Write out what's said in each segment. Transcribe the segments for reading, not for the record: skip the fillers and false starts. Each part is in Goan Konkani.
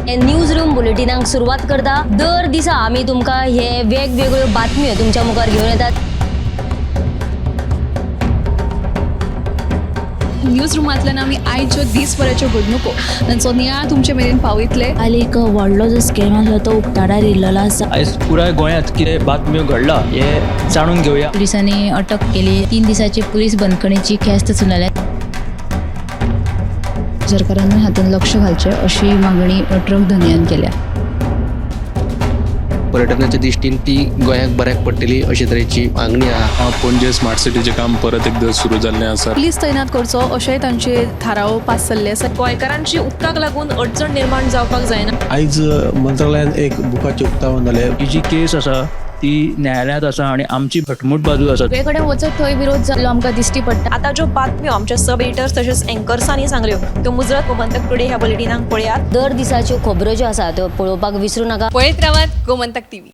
हे न्यूज रूम बुलेटिनाक सुरवात करता. दर दिसा आमी तुमकां हे वेगवेगळ्यो बातम्यो तुमच्या मुखार घेवन येतात. न्यूज रुमांतल्यान आमी आयच्यो दीसभराच्यो घडणुको तांचो नियाळ तुमचे मेरेन पावयतले. काल एक व्हडलो जो स्कॅम आसलो तो उक्ताडार येयल्लो आसा. आयज पुराय गोंयांत कितें बातम्यो घडला हें जाणून घेवया. पुलिसांनी अटक केली. 3 दिसाची पुलीस बंदखणीची ख्यास्त सुनायल्या. सरकारान हातूंत लक्ष घालचें अशी मागणी ट्रक धनयान केल्या. पर्यटनाच्या दृश्टीन ती गोंयाक बऱ्याक पडटली अशे तरेची मागणी आहा. पणजे स्मार्ट सिटीचें काम परत एकदां सुरू जाल्लें आसा. पुलीस तैनात करचो अशेंय तांचे थाराव पास जाल्ले आसा. गोंयकारांची उदकाक लागून अडचण निर्माण जावपाक जायना. आयज मंत्रालयान एक बुकाचें उक्तावण जालें. ही जी केस आसा ती न्यायालयांत आसा आनी आमची घटमूट बाजू आसा. सगळे कडेन वचत थंय विरोध जाल्लो आमकां दिश्टी पडटा. आतां ज्यो बातम्यो आमच्या सब एडिटर्स तशेंच एंकर्सांनी सांगल्यो त्यो मुजरत गोमंतक टुडे ह्या बुलेटिनाक पळयात. दर दिसाच्यो खबरो ज्यो आसा त्यो पळोवपाक विसरूं नाका. पळयत रावात गोमंतक टीव्ही.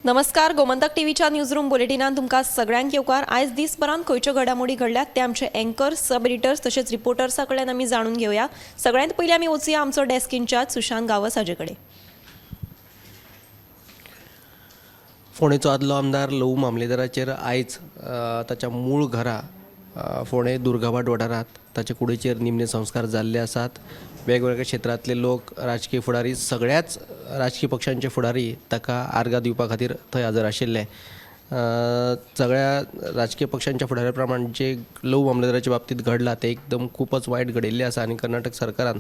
नमस्कार, गोमंतक टीव्हीच्या न्यूज रूम बुलेटिनान तुमकां सगळ्यांक येवकार. आयज दीसभरांत खंयच्यो घडामोडी घडल्यात ते आमचे एंकर, सब एडिटर्स तशेंच रिपोर्टर्सा कडल्यान आमी जाणून घेवया. सगळ्यांत पयलीं आमी वचुया आमचो डेस्क इन्चार्ज सुशांत गांवस हाजे कडेन. फोंडेचो आदलो आमदार लवू मामलेदाराचेर आयज ताच्या मूळ घरा फोंडें दुर्गाभाट वाठारांत ताचे कुडीचेर निमणे संस्कार जाल्ले आसात. वेगवेगळ्या क्षेत्रांतले लोक, राजकीय फुडारी, सगळ्याच राजकीय पक्षांचे फुडारी ताका आर्गां दिवपा खातीर थंय हजर आशिल्ले. सगळ्या राजकीय पक्षांच्या फुडाऱ्या प्रमाण जे लवू मामलेदाराच्या बाबतींत घडलां तें एकदम खूबच वायट घडिल्लें आसा आनी कर्नाटक सरकारान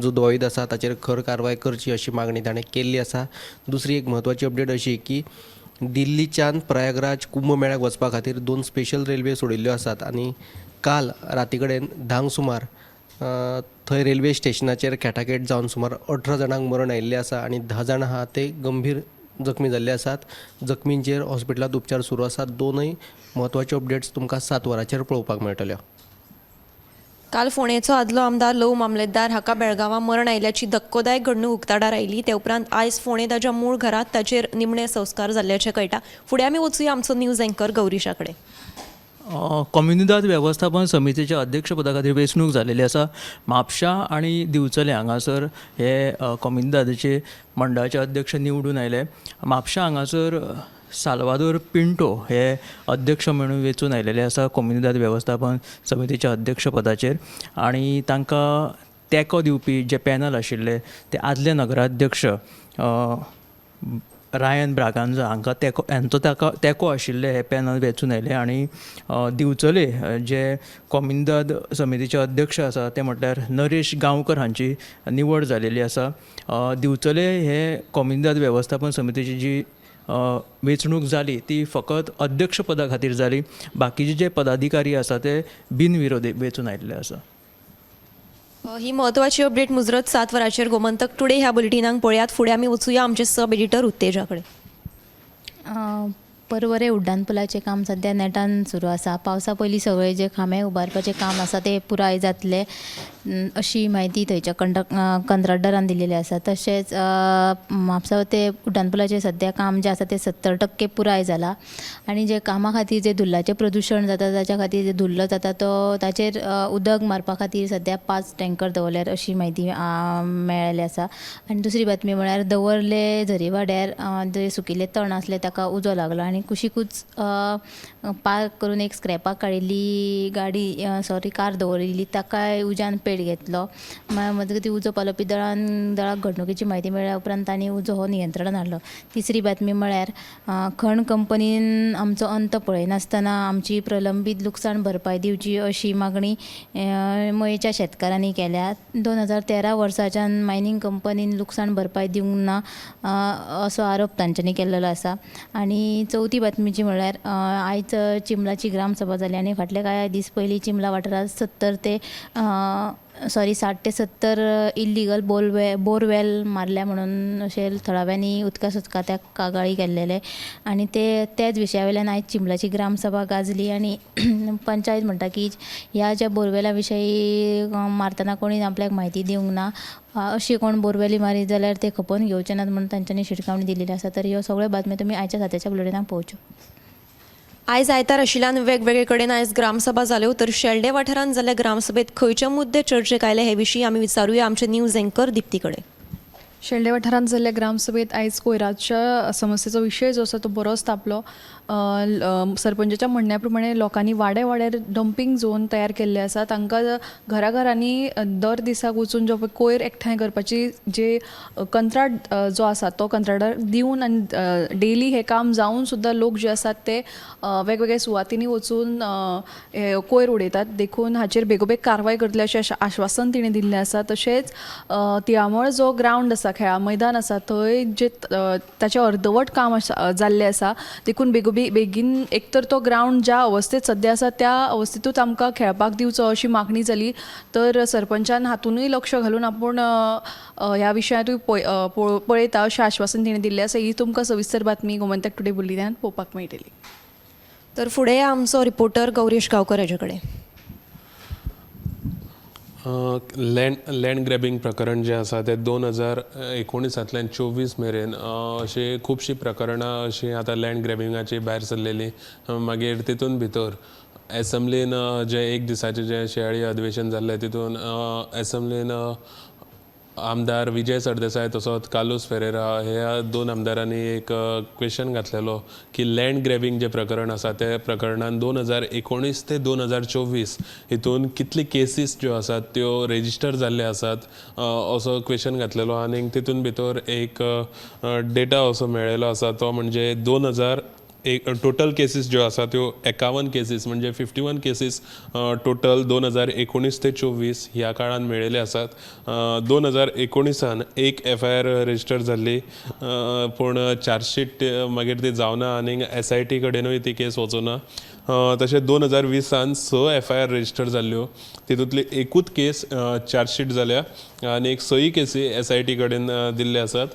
जो दुबावीत आसा ताचेर खर कारवाय करची अशी मागणी ताणें केल्ली आसा. दुसरी एक म्हत्वाची अपडेट अशी की दिल्लीच्यान प्रयागराज कुंभ मेळ्याक वचपा खातीर 2 स्पेशल रेल्वे सोडिल्ल्यो आसात आनी काल राती कडेन 10 सुमार थंय रेल्वे स्टेशनाचेर खेटाखेट जावन सुमार 18 जाणांक मरण आयिल्लें आसा आनी 10 जाणां आहा ते गंभीर जखमी जाल्ले आसात. जखमींचेर हॉस्पिटलांत उपचार सुरू आसात. 2 म्हत्वाच्यो अपडेट्स तुमकां 7 वरांचेर पळोवपाक मेळटल्यो. काल फोंडेचो आदलो आमदार लवू मामलेदार हाका बेळगांवां मरण आयिल्ल्याची धक्कोदायक घडणूक उक्ताडार आयली. ते उपरांत आयज फोंडें ताच्या मूळ घरांत ताचेर निमणे संस्कार जाल्ल्याचें कळटा. फुडें आमी वचुया आमचो न्यूज एंकर गौरीशा कडेन. कोमुनिदाद वेवस्थापन समितीच्या अध्यक्षपदा खातीर वेंचणूक जाल्लेली आसा. म्हापशा आनी दिवचले हांगासर हे कोमुनिदादीचे मंडळाचे अध्यक्ष निवडून आयले. म्हापशा हांगासर साल्वादोर पिंटो हे अध्यक्ष म्हणून वेंचून आयलेले आसा कोमुनिदाद वेवस्थापन समितीच्या अध्यक्षपदाचेर आनी तांकां तेंको दिवपी जे पॅनल आशिल्ले ते आदले नगराध्यक्ष रायन ब्रागांजा हांकां तेंको, हांचो ताका तेंको आशिल्ले हे पॅनल वेंचून आयले. आनी दिवचले जे कोमुनिदाद समितीचे अध्यक्ष आसा ते म्हटल्यार नरेश गांवकर हांची निवड जालेली आसा. दिवचले हे कोमुनिदाद वेवस्थापन समितीची जी वेंचणूक जाली ती फकत अध्यक्षपदा खातीर जाली. बाकीचे जे पदाधिकारी आसा ते बिनविरोधी वेंचून आयिल्ले आसा. ही म्हत्वाची अपडेट मुजरत 7 वरांचेर गोमंतक टुडे ह्या बुलेटिनाक पळयात. फुडें आमी वचुया आमचे सब एडिटर उत्तेजा कडेन. परवरे उड्डाणपुलाचें काम सद्या नेटान सुरू आसा. पावसा पयलीं सगळे जे खांबे उबारपाचें काम आसा ते पुराय जातले अशी म्हायती थंयच्या कंत्राटदारान दिलेली आसा. तशेंच म्हापसा ते उड्डाणपुलाचें सद्या काम जें आसा तें 70% पुराय जालां आनी जे कामा खातीर जे धुल्लाचें प्रदुशण जाता ताच्या खातीर जे धुल्ल जाता तो ताचेर उदक मारपा खातीर सद्या 5 टँकर दवरल्यार अशी म्हायती मेळ्ळेली आसा. आनी दुसरी बातमी म्हळ्यार दवर्ले झरीवाड्यार जे सुकिल्लें तण आसलें ताका उजो लागलो आनी कुशिकूच पार्क करून एक स्क्रॅपाक काडिल्ली गाडी कार दवरिल्ली ताकाय उज्यान पेट घेतलो. मजगतीं उजो पालोवपी दळाक घडणुकेची म्हायती मेळ्ळ्या उपरांत तांणी उजो हो नियंत्रणान हाडलो. तिसरी बातमी म्हळ्यार खण कंपनीन आमचो अंत पळयनासतना आमची प्रलंबीत लुकसाण भरपाय दिवची अशी मागणी मयेच्या शेतकारांनी केल्या. 2013 वर्साच्यान मायनींग कंपनीन लुकसाण भरपाय दिवंक ना असो आरोप तांच्यांनी केल्लो आसा. आनी चवथी बातमीची म्हळ्यार आयज चिंबलाची ग्रामसभा जाली आनी फाटले कांय दीस पयलीं चिंबला वाठारांत 60 ते 70 इल्लिगल बोरवेल मारल्या म्हणून अशें थळाव्यांनी उदका स्रोताक कागाळी केल्लेले आनी ते त्याच विशया वयल्यान आयज चिंबलाची ग्रामसभा गाजली आनी पंचायत म्हणटा की ह्या ज्या बोरवेला विशयी मारतना कोणी आपल्याक म्हायती दिवंक ना, अशी कोण बोरवेली मारीत जाल्यार ते खपोवन घेवचे नात म्हणून तांच्यांनी शिटकावणी दिलेली आसा. तर ह्यो सगळ्यो बातम्यो तुमी आयच्या साताच्या बुलेटिनाक पळोवच्यो. आयज आयतार आशिल्ल्यान वेगवेगळे कडेन आयज ग्रामसभा जाल्यो. तर शेल्डे वाठारांत जाल्ल्या ग्रामसभेत खंयचे मुद्दे चर्चेक आयले हे विशीं आमी विचारुया आमचे न्यूज एंकर दिप्ती कडेन. शेल्डे वाठारांत जाल्ल्या ग्रामसभेत आयज कोयराच्या समस्येचो विशय जो आसा तो बरोच तापलो. सरपंचाच्या म्हणण्या प्रमाणे लोकांनी वाड्या वाड्यार डंपींग झोन तयार केल्ले आसा. तांकां घराघरांनी दर दिसाक वचून जो पळय कोयर एकठांय करपाची जे कंत्राट जो आसा तो कंत्राटार दिवन आनी डेली हें काम जावन सुद्दां लोक जे आसात ते वेगवेगळ्या सुवातींनी वचून हे कोयर उडयतात. देखून हाचेर बेगोबेग कारवाय करतले अशें आश्वासन तिणें दिल्लें आसा. तशेंच तिळामळ जो ग्रावंड आसा, खेळां मैदान आसा, थंय जे ताचें अर्दवट काम आसा जाल्लें आसा. देखून बेगीन एक तर तो ग्रावंड ज्या अवस्थेंत सद्या आसा त्या अवस्थेंतूच आमकां खेळपाक दिवचो अशी मागणी जाली. तर सरपंचान हातूनय लक्ष घालून आपूण ह्या विशयांतूय पळयता अशें आश्वासन तिणें दिल्लें आसा. ही तुमकां सविस्तर बातमी गोमंतक टुडे बुलेटिनान पळोवपाक मेळटली. तर फुडें आमचो रिपोर्टर गौरीश गांवकर हाजे कडेन. लँड ग्रॅबिंग प्रकरण जें आसा तें 2019 तल्यान 24 मेरेन अशीं खुबशीं प्रकरणां अशीं आतां लँड ग्रॅबिंगाची भायर सरलेलीं. मागीर तितून भितर एसेंब्लीन जें एक दिसाचें जें शिंयाळी अधिवेशन जाल्लें, तितून एसेंब्लीन आमदार विजय सरदेसाय तसोच कार्लूस फेरेरा ह्या दोन आमदारांनी एक क्वेश्चन घातलेलो की लँड ग्रॅबिंग जें प्रकरण आसा त्या प्रकरणान 2019 ते 2024 हितून कितली केसीस ज्यो आसात त्यो रेजिस्टर जाल्ले आसात असो क्वेश्चन घातलेलो. आनी तितून भितर एक डेटा असो मेळ्ळेलो आसा, तो म्हणजे 2001 टोटल केसीस ज्यो आसा त्यो 51 केसीस, म्हणजे 51 केसीस टोटल 2019 ते 24 ह्या काळान मेळिल्ले आसात. 2019 एक एफआयआर रजिस्टर जाल्ली, पूण चार्जशीट मागीर ती जावना आनी एसआयटी कडेनूय ती केस वचूना. तशें 2020 स एफआयआर रजिस्टर जाल्ल्यो, तितूंतली एकूच केस चार्जशीट जाल्या आनी एक सय केसी एसआयटी कडेन दिल्ले आसात.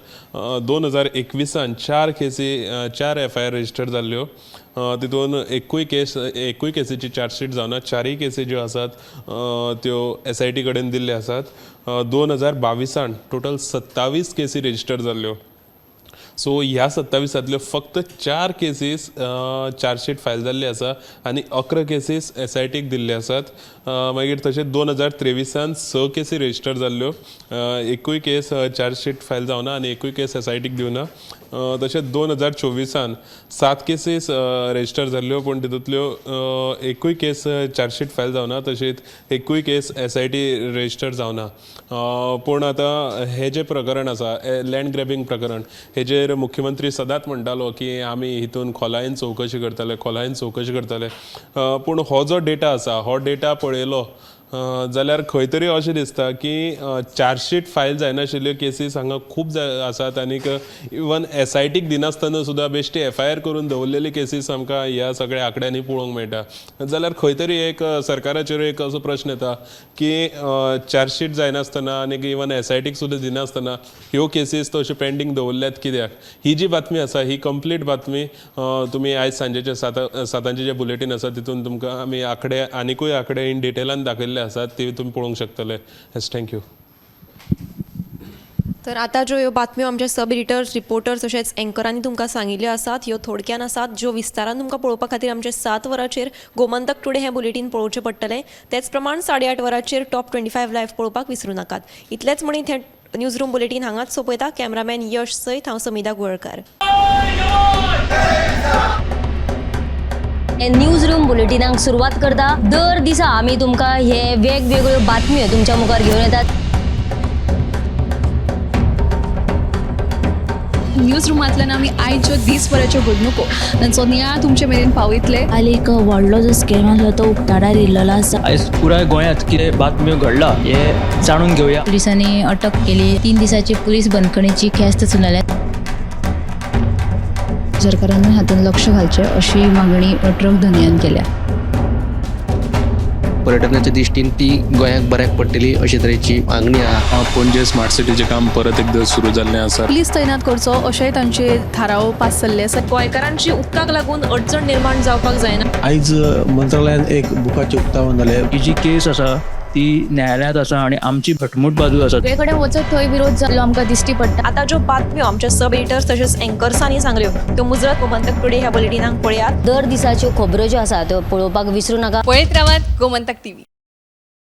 2021 चार केसी, चार एफआयआर रजिस्टर जाल्ल्यो, तितून एकूय केसीची चार्जशीट जावना. चारूय केसी ज्यो आसात त्यो एसआयटी कडेन दिल्ले आसात. 2022 टोटल 27 केसी रजिस्टर जाल्ल्यो. सो ह्या 27 तल्यो फक्त चार केसीस चार्जशीट फायल जाल्ली आसा आनी 11 केसीस एसआयटीक दिल्ले आसात. मागीर तशेंच 2023 स केसी रजिस्टर जाल्ल्यो, एकूय केस चार्जशीट फायल जावना आनी एकूय केस एसआयटीक दिवना. तशेंच 2024 सात केसीस रजिस्टर जाल्ल्यो, पूण तितूंतल्यो एकूय केस चार्जशीट फायल जावना, तशेंच एकूय केस एसआयटी रजिस्टर जावना. पूण आतां हें जें प्रकरण आसा, लँड ग्रॅबिंग प्रकरण, हेजेर मुख्यमंत्री सदांच म्हणटालो की आमी हितून खोलायेन चवकशी करतले, खोलायेन चवकशी करतले. पूण हो जो डेटा आसा, हो डेटा पळयलो जाल्यार खंय तरी अशें दिसता की चार्जशीट फायल जायनाशिल्ल्यो केसीस हांगा खूब आसात आनीक इवन एसआयटीक दिनासतना सुद्दां बेश्टी एफआयआर करून दवरलेली केसीस आमकां ह्या सगळ्या आंकड्यांनी पळोवंक मेळटा. जाल्यार खंय तरी एक सरकाराचेर एक असो प्रश्न येता की चार्जशीट जायनासतना आनीक इवन एसआयटीक सुद्दां दिनासतना ह्यो केसीस तश्यो पेंडींग दवरल्यात कित्याक? ही जी बातमी आसा, ही कंप्लीट बातमी तुमी आयज सांजेचे 7 सातांचे जे बुलेटीन आसा तितून तुमकां आमी आंकडे, आनिकूय आंकडे इन डिटेलान दाखयल्ले आसात, ते तुमी पळोवंक शकतले. येस, thank you. तर आतां ज्यो ह्यो बातम्यो आमचे सब एडिटर्स, रिपोर्टर्स तशेंच एंकरांनी तुमकां सांगिल्ल्यो आसात, ह्यो थोडक्यान आसात, ज्यो विस्तारान तुमकां पळोवपा खातीर आमचे 7 वरांचेर गोमंतक टुडे हें बुलेटीन पळोवचें पडटलें. तेच प्रमाण 8:30 वरांचेर टॉप 25 लायव्ह पळोवपाक विसरूं नाकात. इतलेंच म्हणीत हें न्यूज रूम बुलेटीन हांगाच सोंपयता. कॅमेरामॅन यश सयत हांव समिधा गोळकार. न्यूज रूम बुलेटिनाक सुरवात करता. दर दिसा आमी तुमकां हे वेगवेगळ्यो बातम्यो तुमच्या मुखार घेवन येतात. न्यूज रुमांतल्यान आमी आयच्यो दीसभराच्यो घडणुको तांचो नियाळ तुमचे मेरेन पावयतले. काल एक व्हडलो जो स्कॅम आसलो तो उक्ताडार येयल्लो आसा. आयज पुराय गोंयांत कितें बातम्यो घडला हें जाणून घेवया. पुलिसांनी अटक केली. 3 दिसाची पुलीस बंदखणीची ख्यास्त सुनायल्या. सरकारान हातूंत लक्ष घालचें अशी मागणी ट्रक धनयान केल्या. पर्यटनाच्या दृश्टीन ती गोंयाक बऱ्याक पडटली अशे तरेची मागणी आहा. पणजे स्मार्ट सिटीचें काम परत एकदां सुरू जाल्लें आसा. पुलीस तैनात करचो अशेंय तांचे थाराव पास जाल्ले आसा. गोंयकारांची उदकाक लागून अडचण निर्माण जावपाक जायना. आयज मंत्रालयान एक बुकाचें उक्तावण जालें. ही जी केस आसा ती न्यायालयांत आसा आनी आमची घटमूट बाजू आसा. सगळे कडेन वचत थंय विरोध जाल्लो आमकां दिश्टी पडटा. आतां ज्यो बातम्यो आमचे सब एडिटर्स तशेंच एंकर्सांनी सांगल्यो त्यो मुजरत गोमंतक टुडे ह्या बुलेटिनाक पळयात. दर दिसाच्यो खबरो ज्यो आसा त्यो पळोवपाक विसरूं नाका. पळयत रावात गोमंतक टीव्ही.